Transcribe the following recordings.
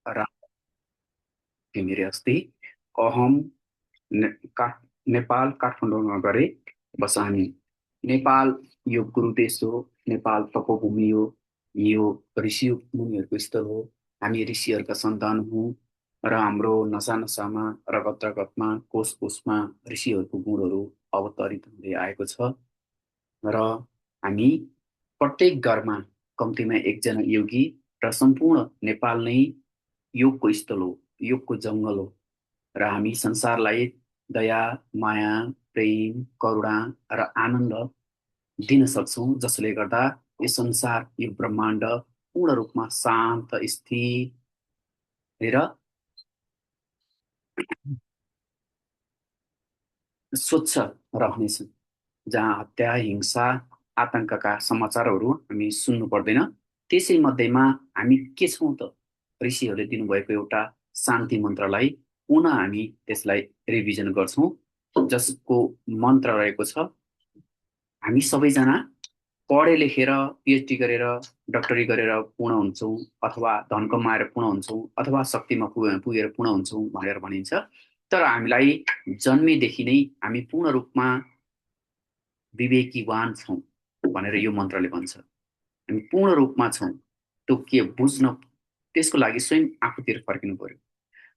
र तिमीले अस्ति अहम ने, का, नेपाल काठमाडौँमा गरे बसानी। नेपाल यो गुरु देश हो। नेपाल तपोभूमि हो। यो ऋषि मुनिहरूको स्थल हो। हामी ऋषिहरूका सन्तान हौँ र हाम्रो नसा नसामा रगत रगतमा कोष कोषमा ऋषिहरूको गुणहरू अवतरित हुँदै आएको छ। र हामी प्रत्येक घरमा कम्तीमा एकजना योगी र सम्पूर्ण नेपाल नै योगको स्थल हो, योगको जङ्गल हो। र हामी संसारलाई दया, माया, प्रेम, करुणा र आनन्द दिन सक्छौँ, जसले गर्दा यो संसार, यो ब्रह्माण्ड पूर्ण रूपमा शान्त, स्थिर र स्वच्छ रहनेछ। जहाँ हत्या, हिंसा, आतङ्कका समाचारहरू हामी सुन्नु पर्दैन। त्यसै मध्येमा हामी के छौँ त? ऋषिहरूले दिनुभएको एउटा शान्ति मन्त्रलाई पुनः हामी त्यसलाई रिभिजन गर्छौँ, जसको मन्त्र रहेको छ, हामी सबैजना पढे लेखेर पिएचडी गरेर डक्टरी गरेर पूर्ण हुन्छौँ, अथवा धन कमाएर पूर्ण हुन्छौँ, अथवा शक्तिमा पुगेर पूर्ण हुन्छौँ भनेर भनिन्छ। तर हामीलाई जन्मेदेखि नै हामी पूर्ण रूपमा विवेकीवान छौँ भनेर यो मन्त्रले भन्छ। हामी पूर्ण रूपमा छौँ, त्यो के बुझ्न, त्यसको लागि स्वयं आफूतिर फर्किनु पर्यो।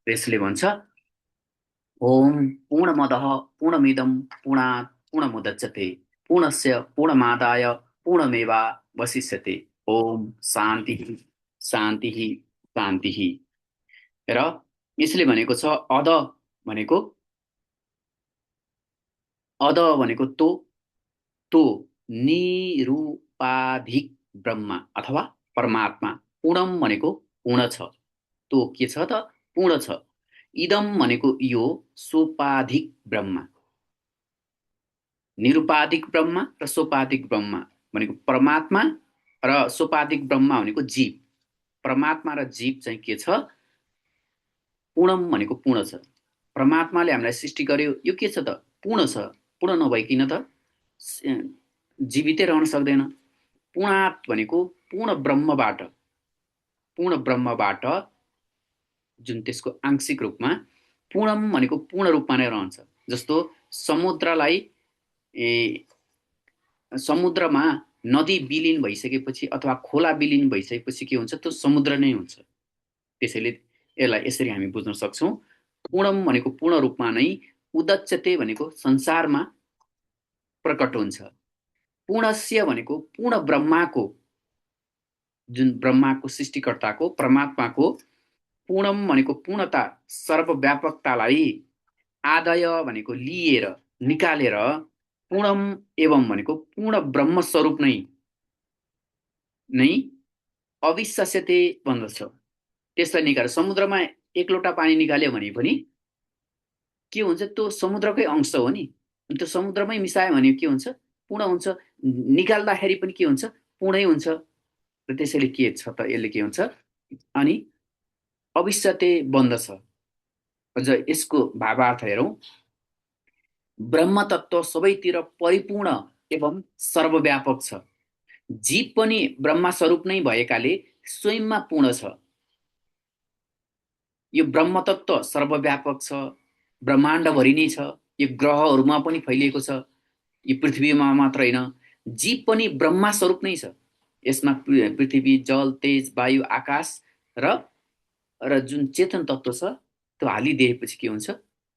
यसले भन्छ, ओम पूर्णमदः पूर्णमिदं पूर्णात् पूर्णमुदच्यते पूर्णस्य पूर्णमादाय पूर्णमेवावशिष्यते। ओम शान्ति शान्ति शान्ति। र यसले भनेको छ, भनेको अध भनेको तो निरूपाधिक ब्रह्म अथवा परमात्मा। पूर्णम भनेको पूर्ण छ, तो के छ त? पूर्ण छ। इदम भनेको यो सोपाधिक ब्रह्म। निरुपाधिक ब्रह्म र सोपाधिक ब्रह्म भनेको परमात्मा, र सोपाधिक ब्रह्म भनेको जीव। परमात्मा र जीव चाहिँ के छ? पूर्णम भनेको पूर्ण छ। परमात्माले हामीलाई सृष्टि गर्यो, यो के छ त? पूर्ण छ। पूर्ण नभइकन त जीवितै रहन सक्दैन। पूर्णात भनेको पूर्ण ब्रह्मबाट जुन त्यसको आंशिक रूपमा, पूर्णम भनेको पूर्ण रूपमा नै रहन्छ। जस्तो समुद्रलाई समुद्रमा नदी विलिन भइसकेपछि अथवा खोला विलिन भइसकेपछि के हुन्छ? त्यो समुद्र नै हुन्छ। त्यसैले यसलाई यसरी हामी बुझ्न सक्छौँ। पूर्णम भनेको पूर्ण रूपमा नै, उदच्यते भनेको संसारमा प्रकट हुन्छ। पूर्णस्य भनेको पूर्ण ब्रह्माको, जुन ब्रह्माको सृष्टिकर्ताको परमात्माको, पूर्णम भनेको पूर्णता, सर्वव्यापकतालाई, आदय भनेको लिएर, निकालेर, पूर्णम एवं भनेको पूर्ण ब्रह्म स्वरूप नै अविश्यते भन्दछ। त्यसलाई निकालेर समुद्रमा एक लोटा पानी निकाल्यो भने पनि के हुन्छ? त्यो समुद्रकै अंश हो नि। त्यो समुद्रमै मिसायो भने के हुन्छ? पूर्ण हुन्छ। निकाल्दाखेरि पनि के हुन्छ? पूर्णै हुन्छ। र त्यसैले के छ त? यसले के हुन्छ? अनि अविश्यते बन्दछ। अझ यसको भावार्थ हेरौँ। ब्रह्म तत्त्व सबैतिर परिपूर्ण एवं सर्वव्यापक छ। जीव पनि ब्रह्मा स्वरूप नै भएकाले स्वयंमा पूर्ण छ। यो ब्रह्म तत्त्व सर्वव्यापक छ, ब्रह्माण्डभरि नै छ। यो ग्रहहरूमा पनि फैलिएको छ, यो पृथ्वीमा मात्र होइन। जीव पनि ब्रह्मा स्वरूप नै छ। यसमा पृथ्वी, जल, तेज, वायु, आकाश र जुन चेतन तत्त्व छ, त्यो हालिदिएपछि के हुन्छ?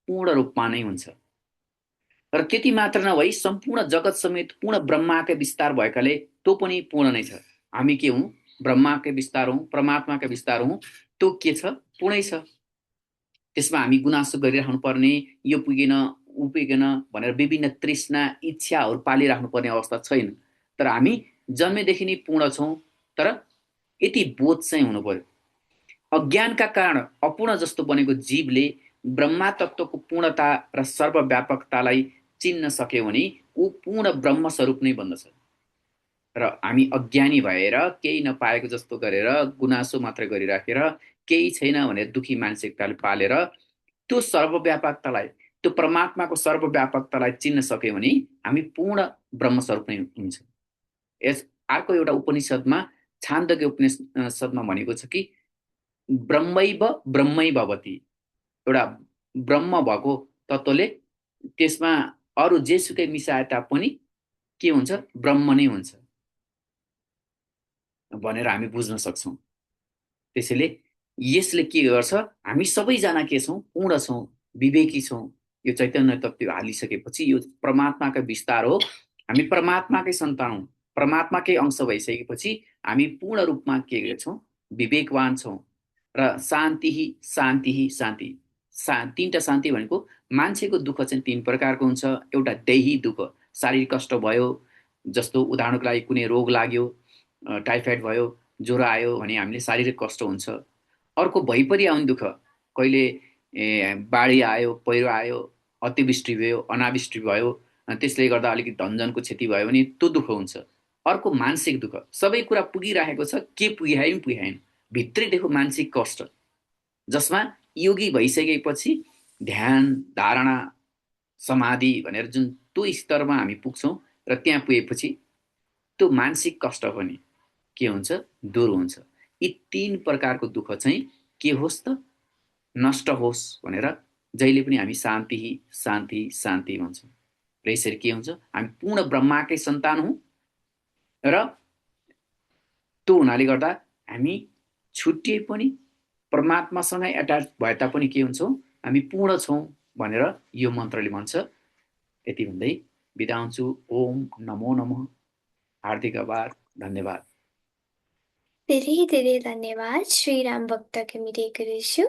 पूर्ण रूपमा नै हुन्छ। र त्यति मात्र नभई सम्पूर्ण जगत समेत पूर्ण ब्रह्माकै विस्तार भएकाले त्यो पनि पूर्ण नै छ। हामी के हौँ? ब्रह्माकै विस्तार हौँ, परमात्माकै विस्तार हौँ। त्यो के छ? पूर्णै छ। त्यसमा हामी गुनासो गरिराख्नु पर्ने, यो पुगेन ऊ पुगेन भनेर विभिन्न तृष्णा इच्छाहरू पालिराख्नु पर्ने अवस्था छैन। तर हामी जन्मेदेखि नै पूर्ण छौँ। तर यति बोध चाहिँ हुनु पर्यो। अज्ञानका कारण अपूर्ण जस्तो बनेको जीवले ब्रह्मा तत्त्वको पूर्णता र सर्वव्यापकतालाई चिन्न सक्यो भने ऊ पूर्ण ब्रह्म स्वरूप नै बन्दछ। र हामी अज्ञानी भएर केही नपाएको जस्तो गरेर गुनासो मात्रै गरिराखेर केही छैन भनेर दुखी मानसिकताले पालेर त्यो सर्वव्यापकतालाई, त्यो परमात्माको सर्वव्यापकतालाई चिन्न सक्यो भने हामी पूर्ण ब्रह्म स्वरूप नै हुन्छ। यस अर्को एउटा उपनिषदमा, छान्दोग्य उपनिषदमा भनेको छ कि ब्रह्मैव ब्रह्मै भवति, एउटा ब्रह्म भएको तत्त्वले त्यसमा अरू जेसुकै मिसाए तापनि के हुन्छ, ब्रह्म नै हुन्छ भनेर हामी बुझ्न सक्छौँ। त्यसैले यसले के गर्छ, हामी सबैजना के छौँ, पूर्ण छौँ, विवेकी छौँ। यो चैतन्य तत्त्व हालिसकेपछि यो परमात्माका विस्तार हो। हामी परमात्माकै सन्तान हौँ, परमात्माकै अंश भइसकेपछि हामी पूर्ण रूपमा के छौँ, विवेकवान छौँ। र शान्ति शान्ति शान्ति, तीनटा शान्ति भनेको मान्छेको दुःख चाहिँ तीन प्रकारको हुन्छ। एउटा दैही दुःख, शारीरिक कष्ट भयो, जस्तो उदाहरणको लागि कुनै रोग लाग्यो, टाइफाइड भयो, ज्वरो आयो भने हामीले शारीरिक कष्ट हुन्छ। अर्को भइपरि आउने दुःख, कहिले बाढी आयो, पहिरो आयो, अतिवृष्टि भयो, अनावृष्टि भयो, त्यसले गर्दा अलिकति धनजनको क्षति भयो भने त्यो दुःख हुन्छ। अर्को मानसिक दुःख, सबै कुरा पुगिरहेको छ, के पुग्यायो पुग्याएन, भित्रैदेखि मानसिक कष्ट, जसमा योगी भइसकेपछि ध्यान, धारणा, समाधि भनेर जुन त्यो स्तरमा हामी पुग्छौँ र त्यहाँ पुगेपछि त्यो मानसिक कष्ट पनि के हुन्छ, दूर हुन्छ। यी तीन प्रकारको दुःख चाहिँ के होस् त, नष्ट होस् भनेर जहिले पनि हामी शान्ति शान्ति शान्ति भन्छौँ। र यसरी के हुन्छ, हामी पूर्ण ब्रह्माकै सन्तान हौँ र त्यो हुनाले गर्दा हामी छुट्टिए पनि परमात्मासँग एट्याच भए तापनि के हुन्छौँ, हामी पूर्ण छौँ भनेर यो मन्त्रले भन्छ। यति भन्दै बिदा हुन्छु। ओम नमो नमः। हार्दिक आभार, धन्यवाद। धेरै धेरै धन्यवाद श्री राम भक्त घिमिरे गुरुज्यू।